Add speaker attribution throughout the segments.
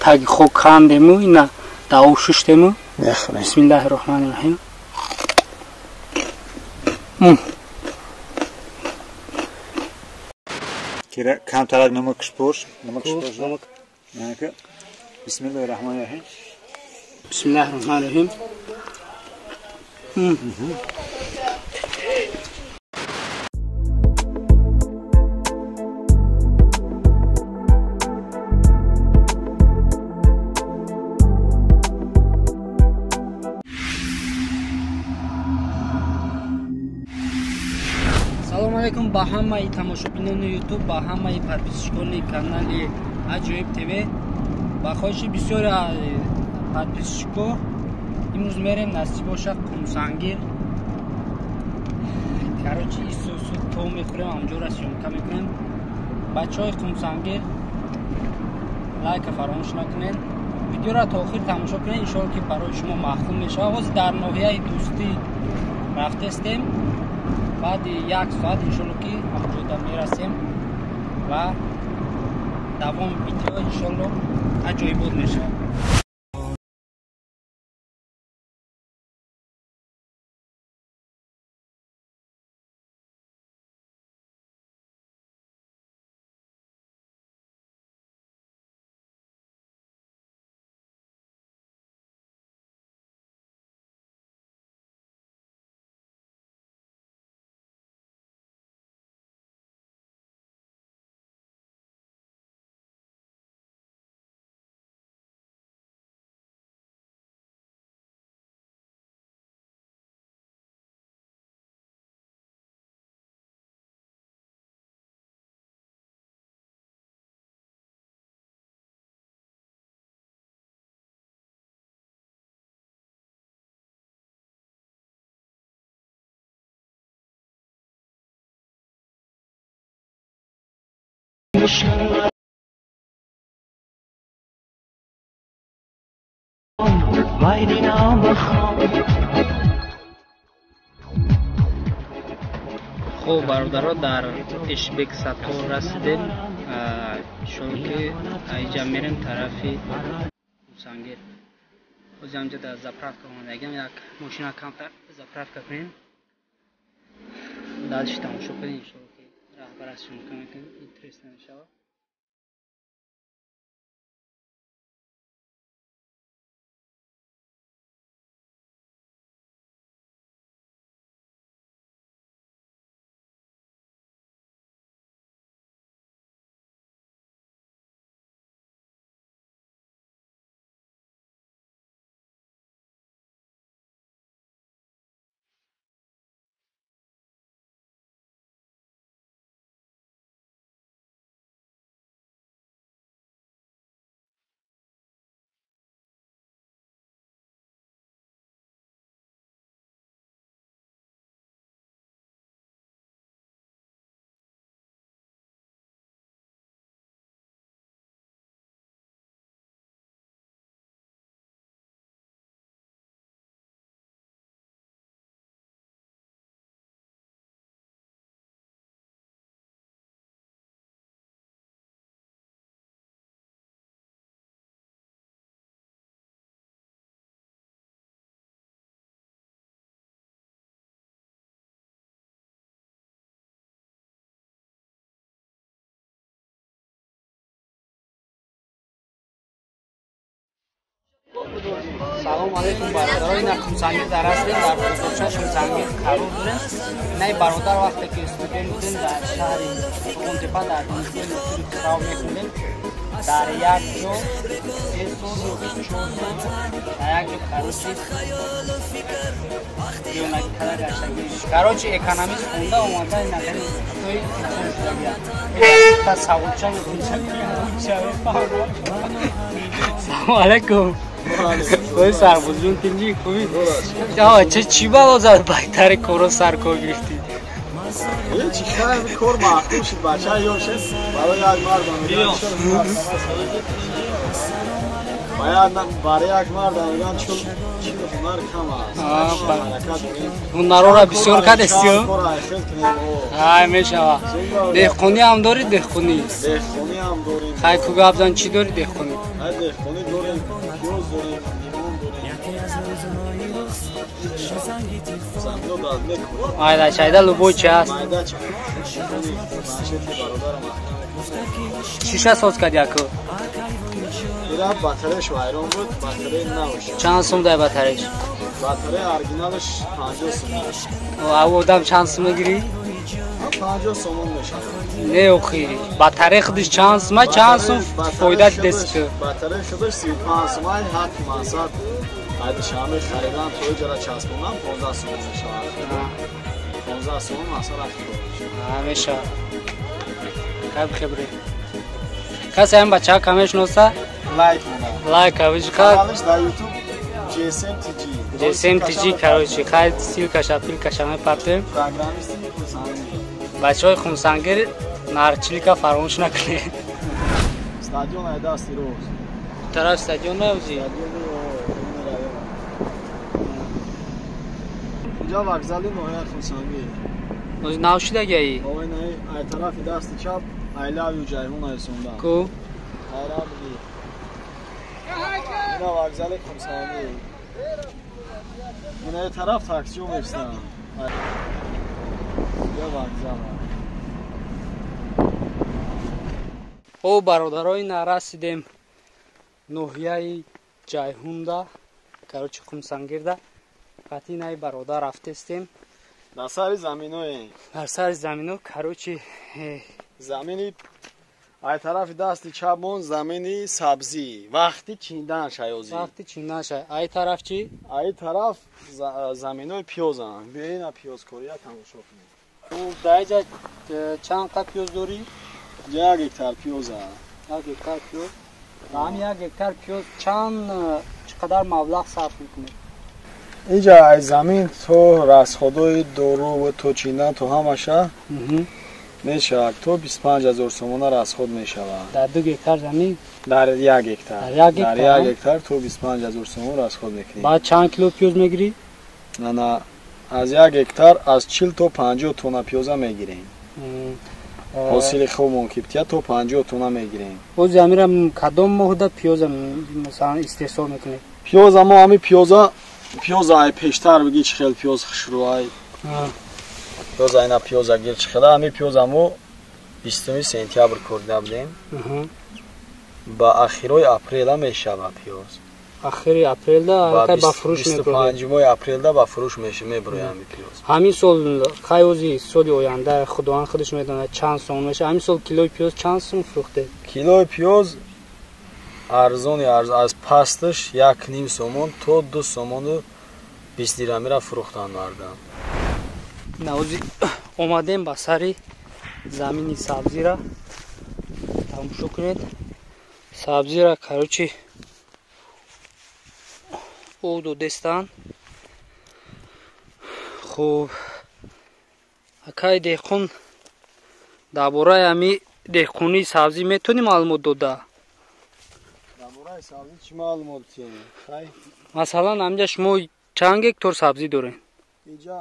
Speaker 1: Таги хок кандему, ина дар шуштему. Бисмиллаҳи роҳмани роҳим.
Speaker 2: Кира камтарак намакш пош, намакш пош. Бисмиллаҳи роҳмани роҳим.
Speaker 1: Бисмиллаҳи роҳмани роҳим. Салом алейкум ба ҳамаи тамошобинони YouTube, ба ҳамаи подписчикони канали Аҷоиб ТВ. Ба хоҳиши бисёри подписчико имрӯз мерем насиб боша Қумсангир. Короче, исусу то мехӯрем, ҳамҷора съёмка мекунем. Бачаҳои Қумсангир лайка фаромӯш накунед. Видеоро то охир тамошо кунед, иншоалло ки барои шумо маъқул мешавад. Ҳозир дар ноҳияи Дӯстӣ рафтестем. Баъди як соат иншолло ки ҳамҷода мерасем ва давоми видео иншолло аҷоибот мешавад. Хуб, бародаро, дар Ишбек Сатор расидем. Иншолло ки инҷа мерем тарафи Қумсангир. Ҳозир ҳамҷа дар заправка омадагиам, як мошина камтар заправка кунем. Дальше тамошо кунем, иншолло ки раҳбар съёмка мекунем, интересно мешавад. Салом алейкум бародаро, ина Қумсангир дар ҳастем, дар бозорча Қумсангир қарор дорем. Инаи бародар вақте ки студент будем дар шаҳри Қӯрғонтепа дар донишгоҳи Носири Хусрав мехондем, дар як ҷо 3 сол ё 4 сол дар як ҷо короче ёнаги када гаштагӣ. Короче, экономист хонда омада ина хеле тои инсон шудагия. Та саволча Салом алейкум. Ой, сарбозҷон, тинҷӣ хубӣ? Чӣ чӣ бало зад байтари корро саркор гирифтӣ?
Speaker 3: Чӣ хайр, кор маъқул шуд, бача ёшест, барои як мардам. Барои як мард мегӯянд чун ҳунар кам аст.
Speaker 1: Ҳунарҳоро бисёр кардестӣ? Ай мешава. Деҳқонӣ ҳам дорӣ деҳқонӣ?
Speaker 3: Деҳқонӣ ҳам дорем.
Speaker 1: Хай ку гап зан чӣ дорӣ деҳқонӣ?
Speaker 3: Ай деҳқонӣ дорем, пиёз дорем, лимон дорем.
Speaker 1: Майда чайда любой чи ҳаст.
Speaker 3: Майда чай.
Speaker 1: Шиша соз кардӣ аку?
Speaker 3: Ира батареяш вайрон буд, батарея нав шуд.
Speaker 1: Чанд сум дай батареяш?
Speaker 3: Батарея оригиналаш 50 сум.
Speaker 1: Ав одам чанд сум мегирӣ?
Speaker 3: 50 сомон мешавад.
Speaker 1: Не охи, батарея худаш чанд сума, чанд сум фоида дидеси ту?
Speaker 3: Батарея худаш 35 сум, ай ҳат мақсад ай душанбе харидан то иҷора часпонам 15 сум мешавад. 15 сум мақсад ахиро.
Speaker 1: Мешавад. Кай бихебре. Касе ҳам бачаҳо кам мешиноса?
Speaker 3: Лайк монад.
Speaker 1: Лайк авижка.
Speaker 3: Каналаш дар YouTube GSM TG.
Speaker 1: GSM TG короче, хай ссылкаша пилкаша мепартем.
Speaker 3: Программисти Хумсангир.
Speaker 1: Бачаҳои Хумсангир нарчилика фаромӯш накунед.
Speaker 3: Стадион ай дасти рост.
Speaker 1: Тараф стадион наози?
Speaker 3: Инҷа вокзали ноҳияи Хумсангир.
Speaker 1: Ози нав шудагаи?
Speaker 3: Ой, не, ай тарафи дасти чап I love you Ҷайҳун айсондан.
Speaker 1: Ку?
Speaker 3: Хайрабги. Ина вокзали Хумсангир. Ина тараф таксиё мефистанд. Я вокзал.
Speaker 1: О бародарои нарасидем ноҳияи Ҷайҳунда, короче Хумсангирда. Қатъи наи бародар рафтестем.
Speaker 3: Дар сари заминое.
Speaker 1: Дар сари замино, короче
Speaker 3: замини ай тарафи дасти чапмон замини сабзӣ вақти чиндан шаёзӣ.
Speaker 1: Вақти чиндан шай. Ай тараф чӣ?
Speaker 3: Ай тараф заминои пиёзанд. Биёина пиёзкория тамошо кунед.
Speaker 1: Дар инҷа чанд қа пиёз дорӣ?
Speaker 3: 1 гектар пиёза.
Speaker 1: 1 гектар пиёз. Ҳам 1 гектар пиёз чанд чӣ қадар маблағ сарф мекунед?
Speaker 3: Инҷа ай замин то расходои дору то чиндан то ҳамаша мешавад то 25 000 сомона расход мешавад.
Speaker 1: Дар 2 гектар замин?
Speaker 3: Дар 1 гектар.
Speaker 1: Дар
Speaker 3: 1 гектар то 25 000 сомон расход мекунем.
Speaker 1: Баъд чанд кило пиёз мегирӣ?
Speaker 3: Ана аз 1 гектар аз 40 то 50 тонна пиёза мегирем. Ҳосили хубмон киптия то 50 тонна мегирем.
Speaker 1: Ози амира кадом моҳда пиёза масалан истеҳсол мекунед?
Speaker 3: Пиёза мо ҳами пиёза ай пештар бигӣ чӣ хел пиёз хушрӯ ай. Пиёза ина пиёза гир чӣ хела ҳами пиёза мо 20 сентябр корида будем. Ба ахирои апрела мешава пиёз.
Speaker 1: Ахири апрелда аллакай ба фурӯш мебурад.
Speaker 3: 25 апрелда ба фурӯш мебурад ҳами пиёз.
Speaker 1: Ҳамин сол хай ози соли оянда худованд худаш медонад чанд сом мешавад. Ҳамин сол килои пиёз чанд сум фурӯхтед?
Speaker 3: Килои пиёз арзони аз пасташ 1,5 сомон то 2 сомону 20 дирамира фурӯхтанд мардам.
Speaker 1: Навози омадем ба сари замини сабзира тамошо кунед. Сабзира короче об додестанд. Хуб акай деҳқон дар бораи ҳами деҳқонии сабзӣ метавонӣ маълумот дода?
Speaker 3: Дар бораи сабзӣ чӣ маълумот диҳем? Хай
Speaker 1: масалан ҳаминҷа шумо чанд гектор сабзӣ доред?
Speaker 3: Инҷа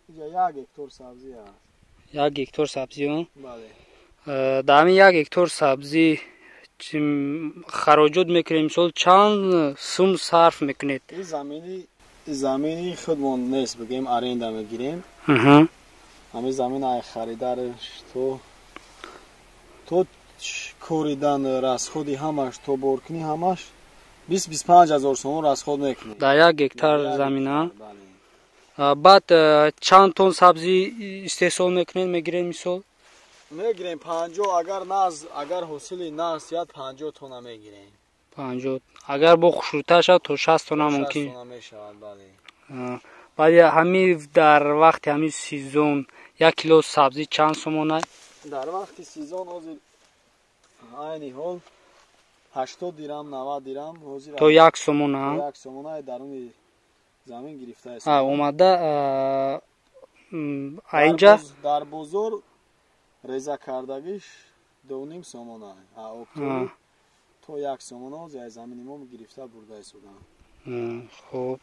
Speaker 3: 1 гектор сабзӣ аст.
Speaker 1: 1 гектор сабзӣ?
Speaker 3: Бале.
Speaker 1: Дар ҳамин 1 гектор сабзӣ хароҷот мекунед, мисол чанд сум сарф мекунед?
Speaker 3: Ин замини худмон нест, бигем аренда мегирем. Ҳамин замин ай харидарш то коридан расходи ҳамаш то боркунӣ ҳамаш 20-25 ҳазор сомон расход мекунем.
Speaker 1: Дар 1 гектар замина? Баъд чанд тон сабзӣ истеҳсол мекунед, мегиред мисол?
Speaker 3: Мегирем 50, агар наз, агар ҳосили наз зиёд 50 тонна мегирем.
Speaker 1: 50. Агар бо хушрӯтар шавад то 60 тонна мумкин.
Speaker 3: 60 тонна мешавад, бале.
Speaker 1: Баъд ҳами дар вақти ҳами сезон 1 кило сабзӣ чанд сомона?
Speaker 3: Дар вақти сезон ҳозир айни ҳол 80 дирам, 90 дирам ҳозир
Speaker 1: то 1 сомона.
Speaker 3: 1 сомона даруни замин гирифта аст.
Speaker 1: Омада инҷа
Speaker 3: дар бозор реза кардагиш 2,5 сомона. Оптовӣ То 1 сомон ози аз замини мо гирифта бурда истоданд.
Speaker 1: Хуб,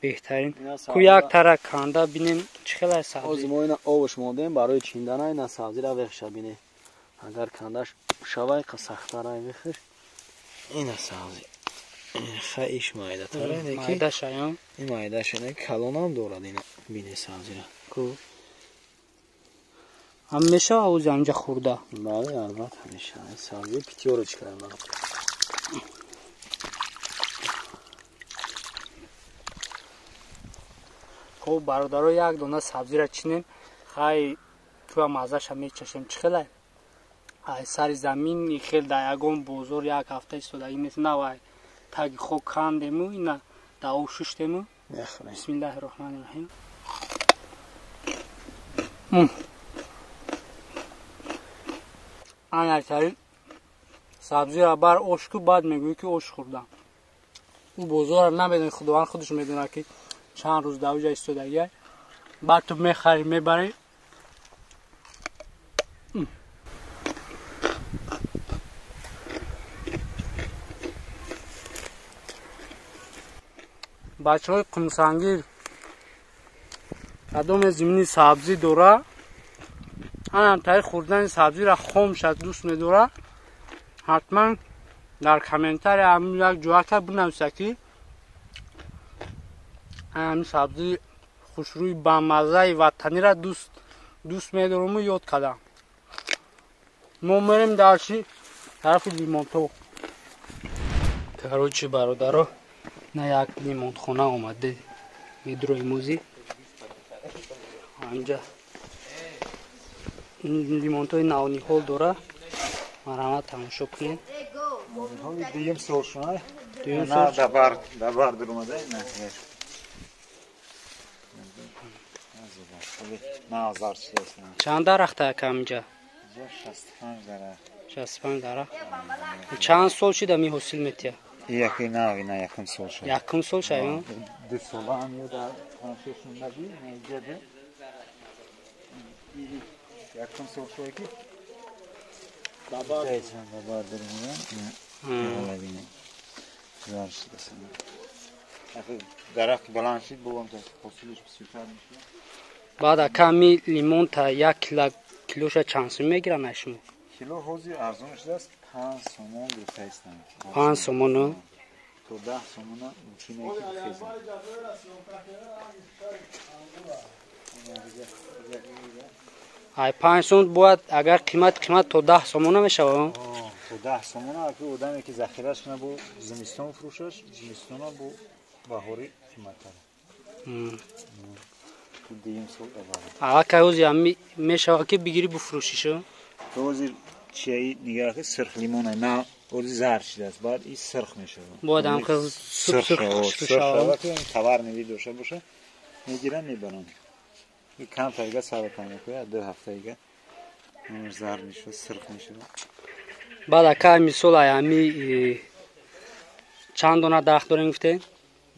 Speaker 1: беҳтарин. Ку як тара канда бинем чӣ хел аст сабзӣ.
Speaker 3: Ози мо ина овош мондем барои чиндана, ина сабзиро вехша бинем. Агар кандаш шавай қа сахттара вехш. Ина сабзӣ. Ха иш майдатара не ки.
Speaker 1: Майдаш аю.
Speaker 3: Ин майдаш не калонам дорад ина бине сабзиро.
Speaker 1: Ку. Ам мешава ози анҷа хурда.
Speaker 3: Бале, албатта мешава. Сабзӣ пятёрочка ман.
Speaker 1: Хуб бародаро, як дона сабзиро чинем, хай туа мазаша мечашем. Чӣ хелай? Ай сари замин хел дар ягон бозор як ҳафта истодагӣ нест. Навай таги хок кандему, ина дар об шуштему. Бисмиллаҳи роҳмани роҳим. Анайтарин сабзиро бар ош ку, баъд мегӯӣ ки ош хӯрдам. Ӯ бозорро намедонӣ, Худованд худаш медонад ки чанд рӯз дар оҷа истодагиай. Баъд ту мехарӣ, мебарӣ. Бачаҳои Қумсангир кадоме зимини сабзӣ дора, анам тари хӯрдани сабзиро хомша дӯст медора, ҳатман дар комментария ҳамин як ҷоата бинависа ки ҳамин сабзии хушрӯи бамаззаи ватаниро дӯст медорому ёд кардам. Мо мерем дарши тарафи лимонто. Короче бародаро, на як лимонхона омаде медроим ози. Анҷа лимонтои навниҳол дора, марҳамат тамошо кунед.
Speaker 2: Дуюм сол шуна? Дуюм сол. Дабар дуромада на.
Speaker 1: Чанд дарахта ака инҷа?
Speaker 2: 65 дарахт.
Speaker 1: 65 дарахт. Чанд сол шида ми ҳосил метия?
Speaker 2: Яки нави на якум сол шуд.
Speaker 1: Якум сол шуд?
Speaker 2: Ду сола ам ё дар транше шундаги, наиҷаде. Якум сол шуд ки
Speaker 3: дабар
Speaker 2: дабар дуромада. Не. Зар шуда. Дарахт баланд шид, бобам та ҳосилаш бисёртар мешавад.
Speaker 1: Баъд ака ми лимон та як килоша чанд сум мегиранд аз шумо?
Speaker 2: Кило ҳозир арзон шудааст, 5 сомон гирифта истанд.
Speaker 1: 5 сомон?
Speaker 2: То 10 сомона мумкин е ки бихезанд.
Speaker 1: Ай 5 сом бояд агар қимат то 10 сомона мешавад?
Speaker 2: То 10 сомона, аки одаме ки захираш кунад бо зимистон фурӯшаш, зимистона бо баҳорӣ қиматтар.
Speaker 1: Ака ҳозир ами мешавад ки бигирӣ буфурӯшишу?
Speaker 2: Ҳозир чияи нигаҳ ки сирх лимона на ҳозир зард шудааст, баъд и сирх мешавад.
Speaker 1: Бояд ҳам хел сирх шавад.
Speaker 2: Товар неви дошта боша, мегиранд, мебаранд. И камтарига сабр мекунад, 2 ҳафтаига зард мешавад, сирх мешавад.
Speaker 1: Баъд ака мисол ай ами чанд дона дарахт дорем гуфтем?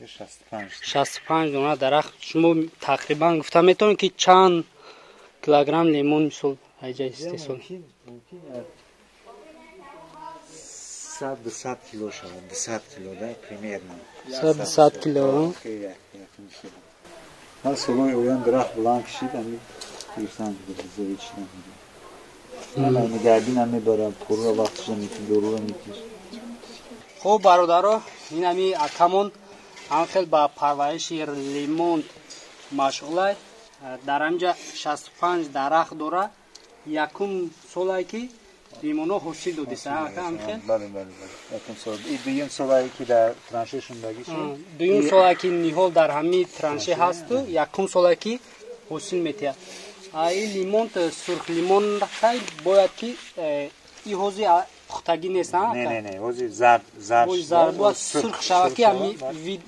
Speaker 2: 65.
Speaker 1: 65 дона дарахт. Шумо тақрибан гуфта метавонед ки чанд килограмм лимон мисол айҷа истеҳсол?
Speaker 2: Мумкин 100-200 кило шавад, 200 кило да примерно.
Speaker 1: 100-200 кило.
Speaker 2: Ман солои оян дарахт баланд кишид, ами гирифтан зои чидан. Ман нигаҳбинам мебарам, пурра вақтша мети, дорура мети.
Speaker 1: Хуб бародаро, ин ами акамон ҳам хел ба парвариши лимон машғулай. Дар ҳамҷа 65 дарахт дора. Якум солае ки лимонҳо ҳосил додиста, ака ҳам хел?
Speaker 2: Бале, бале, бале. Якум сол. И дуюм солае ки дар транше шундагӣ шуд.
Speaker 1: Дуюм солае ки ниҳол дар ҳамин транше ҳасту, якум солае ки ҳосил метиҳад. Ин лимон сурх лимон хай бояд ки и ҳозир пухтагӣ нест, а?
Speaker 2: Не, не, не, ҳозир зард, зард.
Speaker 1: Зард бояд сурх шавад ки ҳами вид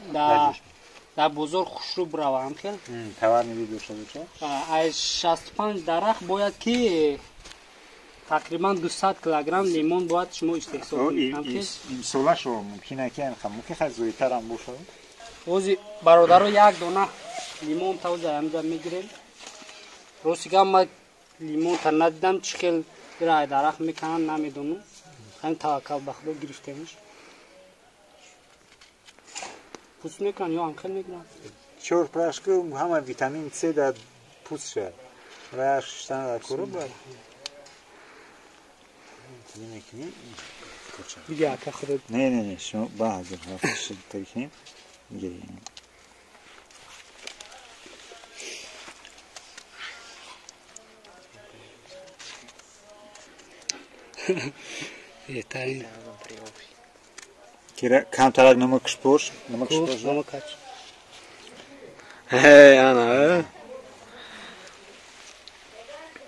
Speaker 1: дар бозор хушрӯ бирава, ҳам хел?
Speaker 2: Товарный вид дошта бошад.
Speaker 1: Аз 65 дарахт бояд ки тақрибан 200 килограмм лимон бояд шумо истеҳсол кунед, ҳам хел?
Speaker 2: Имсолашо мумкин е ки мумкин хай зоитарам бошад.
Speaker 1: Ҳозир бародаро як дона лимон та ҳозир ҳамҷа мегирем. Рости гап ман лимон та надидам, чӣ хел ира дарахт мекунанд намедонам. Ҳамин таваккал ба Худо гирифтемш. Пӯст мекунанд ё ҳамхел мекунанд?
Speaker 2: Чор прашку ҳама витамин С дар пӯст шавад. Ва шиштан дар кӯра бояд. Мекунем.
Speaker 1: Биги ака худо.
Speaker 2: Не, не, не, шумо ба ҳазир ҳафт таркем. Гирем.
Speaker 1: Беҳтарин.
Speaker 2: Кира камтарак намакш пош, намакш пош.
Speaker 1: Намакач.
Speaker 3: Эй, ана.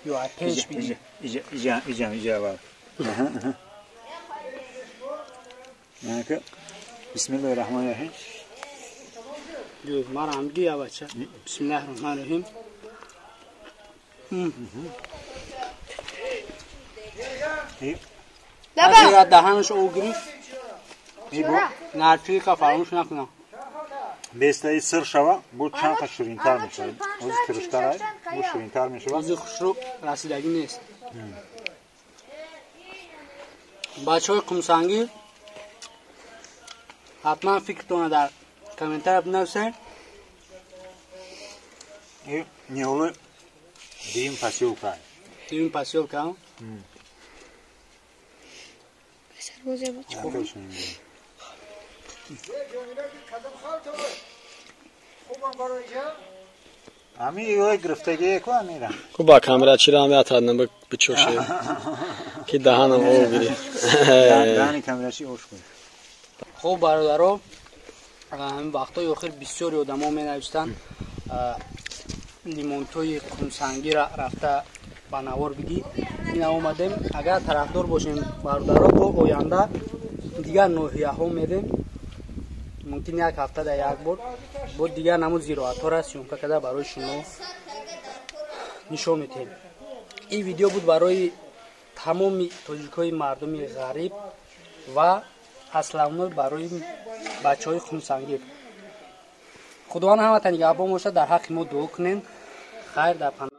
Speaker 1: Ё пеш биги.
Speaker 2: Иҷа, иҷа, иҷа, иҷа аввал. Аҳа, аҳа. Ака. Бисмиллоҳир Раҳмонир Раҳим.
Speaker 1: Ё марам ги бача. Бисмиллоҳир Раҳмонир Раҳим. Агар даҳанаш об гирифт, нарчика фаромӯш накунам.
Speaker 2: Бестаи сир шава, бу чанд та ширинтар мешавад. Ози тируштар ай, бу ширинтар мешавад.
Speaker 1: Ози хушрӯ расидагӣ нест. Бачаҳои Қумсангир ҳатман фикртонро дар комментария бинависед.
Speaker 2: Ниҳоли дуюм посёлка.
Speaker 1: Дуюм посёлка?
Speaker 2: Ами ёй гирифтагие ку амира.
Speaker 3: Ку ба камера чира ами атадна бичоше. Ки даҳанам об гирифт.
Speaker 2: Даҳани камерачи ош кун.
Speaker 1: Хуб бародаро, ҳамин вақтҳои охир бисёри одамо менавистанд лимонтои Қумсангира рафта ба навор бигӣ. Ина омадем, агар тарафдор бошем бародаро, бо оянда дигар ноҳияҳо мерем. Мумкин як ҳафта дар як бор бо дигар намуд зироатҳоро съёмка карда барои шумо нишон медиҳем. Ин видео буд барои тамоми тоҷикҳои мардуми ғариб ва аславной барои бачаҳои Қумсангир. Худованд ҳаматан нигаҳбон бошад, дар ҳаққи мо дуо кунед. Хайр дар паноҳ.